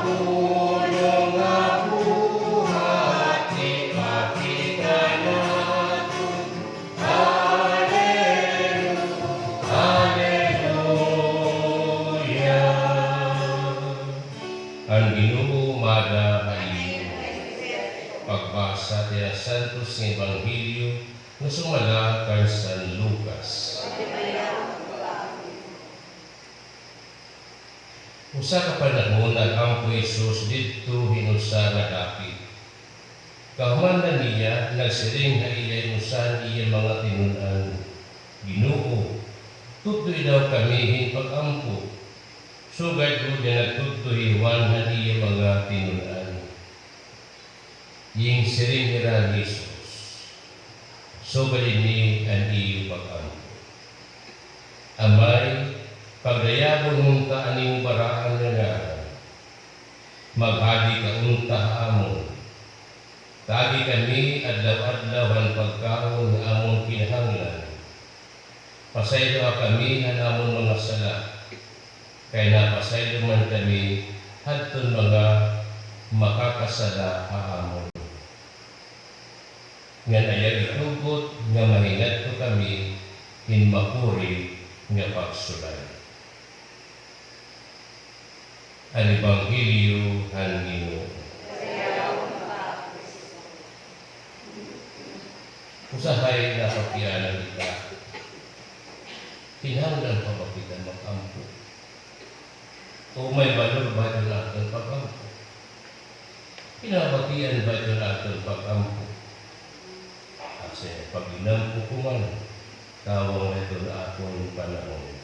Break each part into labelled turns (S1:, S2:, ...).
S1: Pulong nga buhat ipakita naton. Hallelujah, Hallelujah. Ang Ginoo mada kanimo. Pagbasa ti Santos nga Ebanghelyo nga sumala kang San Lucas. Usa ka panahon, nag-ampo Jesus didto hinusa nga dapit. Kahuman na niya, nagsiling ha iya usa iya mga tinun-an, "Ginoo, tudloi daw kami hin pag-ampo, sugad gud nga nagtudlo hi Juan han iya mga tinun-an." Ying siring hira ni Jesus, "Sugad ini ang iyo pag-ampo. Amay, pagdayabon unta ang imong baraan nga ngaran. Maghadi ka unta amon. Tagi kami adlaw-adlaw ang pagkaon nga amon kinahanglan. Pasayloa kami ang amon mga sala, kay napasaylo man kami hadton mga makakasala ha amon. Ngan ayaw itugot nga mahingadto kami hin mapuri nga pagsulay." Ang Ebanghelyo han Ginoo. Usahay napakianan kita. Kinahanglan pa ba kita mag-ampo? O may balor ba ito natin pag-ampo? Kinabatian ba ito natin pag-ampo? Kasi pag inampo ko man, kawang na ito na akong panahon.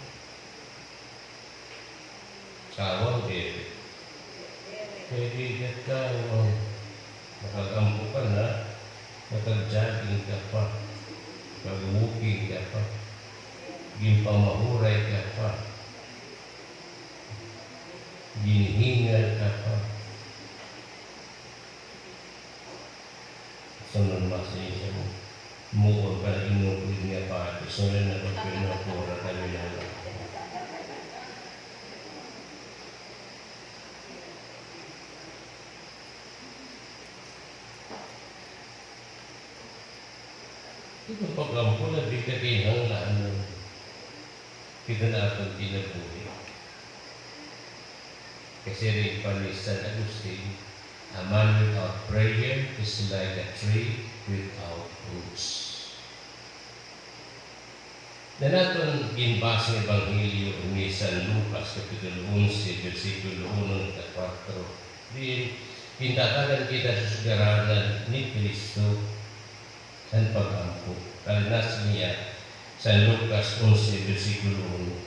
S1: Kawang eh. Kaibigan, kawang. Nakag-ampo ka na, nakag-jogging ka pa, nag-walking ka pa, ginpamahuray ka pa, ginhingal ka pa. Sunod masaya mo. Muor ka na inukulit nga pati. Sunod na pagpinapura kami na lang. Ito pag-ampo na di ka kinahanglan kita na atong kinabuhi. Kasi rin pa ni San Agustin, "A man without prayer is like a tree without roots." Na naton ginbasa ng Ebanghelyo ni San Lucas, Kapitulo 11, versikulo 1 at 4. Din, gintatagan kita sa sugaranan ni Kristo ang pag-ampo. Kalinas niya, San Lucas 11, versikulo 1.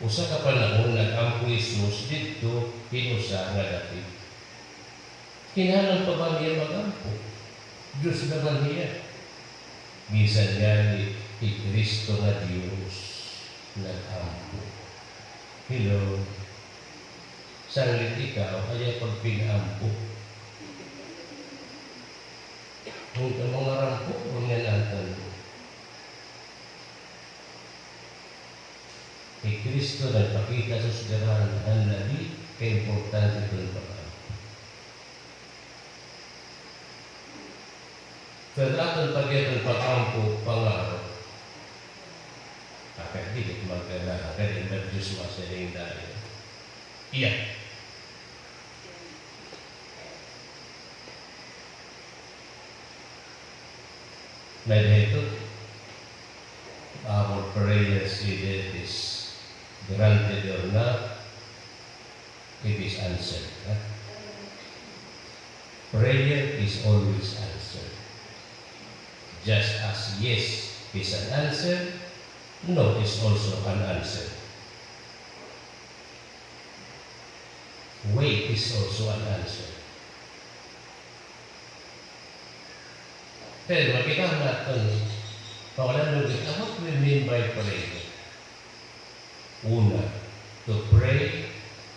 S1: Usa ka panahon, nag-ampo Jesus didto hinusa nga dapit. Kinahanglan pa ba niya mag-ampo? Diyos naman niya. Bisan nga ni Kristo nga Diyos nag-ampo. Hello. Sanglit ikaw, ayaw pag pinaampo. Kung ka mga rampo, huwag nga natin. Kay Kristo nagpakita sa sudaran ang labi kay importante itong pag-ampo. Pero aton pagyatong pag-ampo, pangaro. Akay dili magkala, kay ang Diyos masaling dahil. Iya. May ito, our prayers, either it is granted or not, it is answered. Huh? Prayer is always answered. Just as yes is an answer, no is also an answer. Wait is also an answer. Pero makita natin, pawalan mo kita, what we mean by prayer? Una, to pray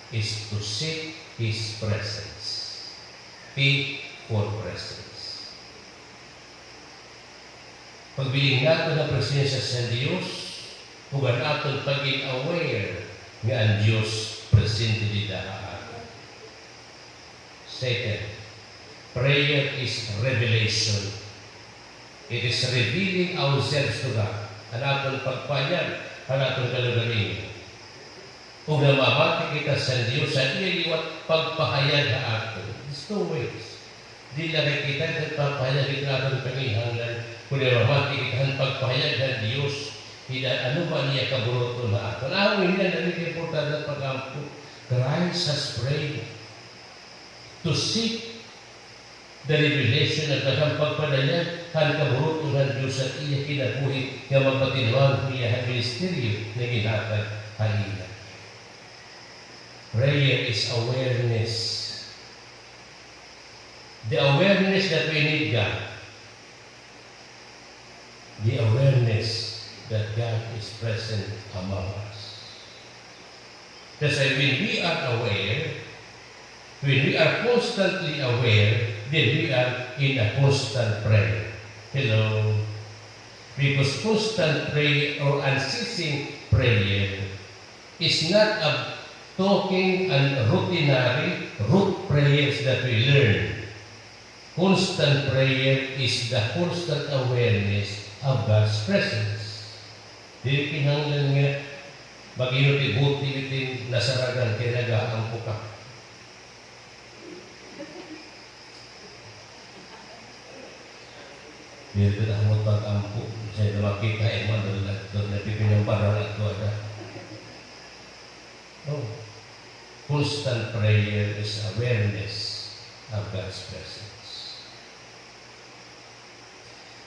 S1: is to seek His presence. P for presence. Pagbiling nato na presensya sa Diyos, ug ang aton paging aware nga ang Diyos presente di ato. Second, prayer is revelation. It is revealing ourselves to God. Ang aton pagpahayag, ang aton kaugalingon. Kung namamati kita sa Diyos, sa iya liwat pagpahayag ha aton. There's two ways. Di lang kita nagpapahayag ito aton panginahanglan. Kung namamati kita ang pagpahayag ng Diyos, hindi ano ba niya kaburuton na aton. Ang hindi na importante na pag-ampo. Christ has prayed to seek the revelation at ang pagpadayag han kaburuton ng Diyos at iya kinabuhi nga magpatinuang niya ang ministeryo na ginhatag ha iya. Prayer is awareness. The awareness that we need God. The awareness that God is present among us. Kasi when we are aware, when we are constantly aware, then we are in a constant prayer. Hello? Because constant prayer or unceasing prayer is not a talking and routinary rote prayers that we learn. Constant prayer is the constant awareness of God's presence. Dili kinahanglan nga maginuti-buti itin nasaragan kay nagaampo ka. Dito na mo pag-ampo. Sa ito makita eh mo, doon na pipinambarang ito ada. Oh. Constant prayer is awareness of God's presence.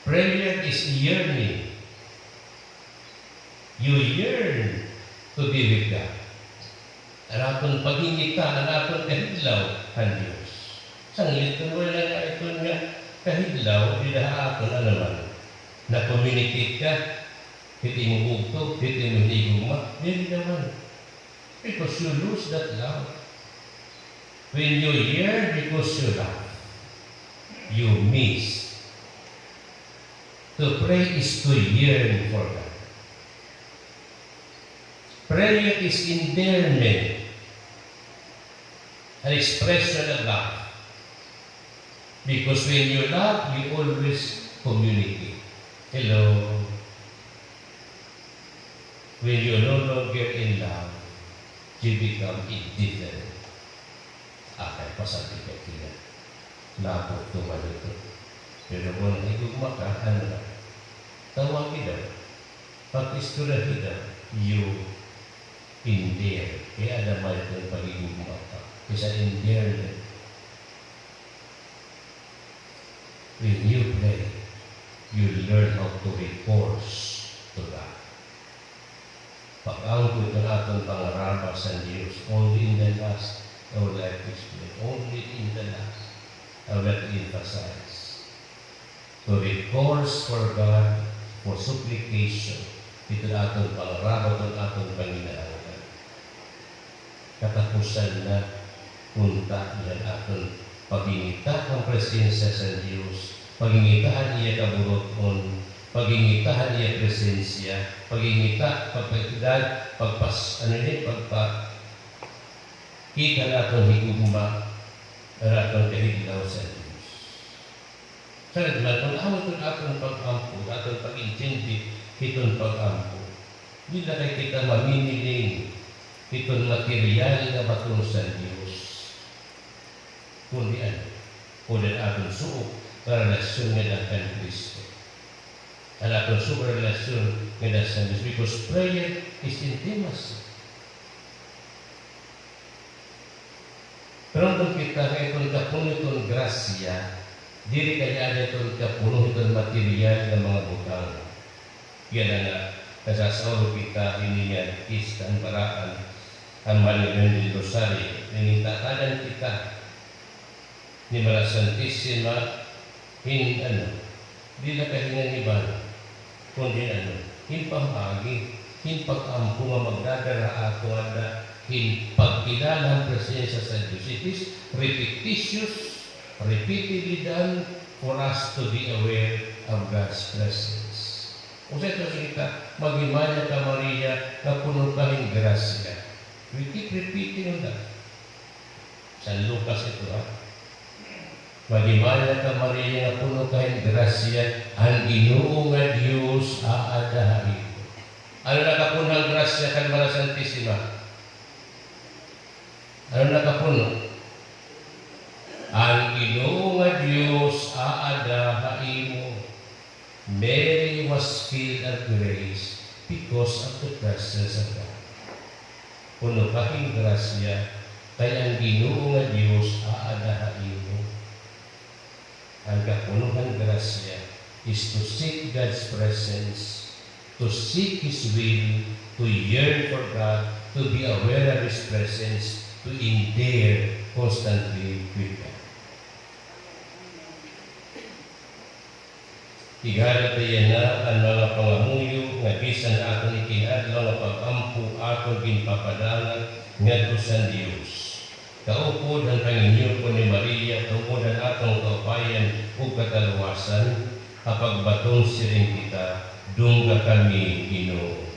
S1: Prayer is yearning. You yearn to be with God. Ang aton pagingita, ang aton kahidlaw ang Diyos. Sanglit kung wala nga ito nga kahidlaw, di na aton ano man. Na-communicate ka, hindi mo bugtog, hindi mo hinigugma, hindi naman. Because you lose that love. When you yearn because you love, you miss. To pray is to yearn for God. Prayer is endearment, an expression of love. Because when you love, you always communicate. Hello. When you're no longer in love, you become indifferent. Akay pasabi ka kaya. Lapot tuman ito. Pero kung higugma ka, ano na? Tawagin daw. Pag-istoryahin daw, you endear. Kaya naman itong pagigugma ka. It's an endearment. When you pray, you learn how to recourse to God. Pag-angkot ng atong pangaraba sa Diyos, only in the last, I would like to explain, only in the last, I would like to emphasize, to recourse for God for supplication, ito na atong pangaraba, itong atong panginahanglan. Katapusan na punta yan aton pagingita ang presensya sa Diyos, pagingitahan iya kaburuton, pagingitahan iya presensya, pagingita, pagpagdad, pagpas, ano yun, pagpa, kita naton higugma, naton kahidlaw sa Diyos. Sa man, kung amo itong atong pag-ampo, atong pag-intindi, itong pag-ampo, di na kay kita maminiling itong material na baton sa Diyos. Kundi ano, kundi atong suok na relasyon nga kan Kristo. Ang atong suok relasyon nga sa Diyos. Because prayer is intimacy. Pero kung kita nga itong kapuno itong grasya, dili kaya ada itong kapuno itong material ng mga butang. Yan na nga, nasasauro kita, hindi nga isang paraan, ang Manuel del Rosario, ninintatagan kita ni Maria Santissima hin ano, di na kahingan ni Ban, kundi ano, hin pamagi, hin pag-ampo nga magdadara ato ada, hin pagkilala ang presensya sa Diyos. It is repetitious, repeatedly done for us to be aware of God's presence. Kung sa ito kita, maghimaya ka Maria, na puno ka hin grasya. We keep repeating on that. San Lucas ito ha. Maghimaya ka, Maria, nga puno ka hin grasya, ang Ginoo nga Dios aada ha imo. Ano nakapuno ang grasya kan Maria Santissima? Ano nakapuno? Ang Ginoo nga Dios aada ha imo. Mary was filled of grace because of the presence of God. Puno ka hin grasya, kay ang Ginoo nga Dios aada ha imo. Ang kapunuhan grasya is to seek God's presence, to seek His will, to yearn for God, to be aware of His presence, to endure constantly with God. Higala tayo na ang mga pangamuyo nga bisan aton ikinadlaw nga pag-ampo aton ginpapadangat ngadto sa Dios. Kaupod ang panginyupo ni Maria tungod ang atong kaupayan ug kataluwasan, kapagbaton siring kita, dungga kami, Ginoo.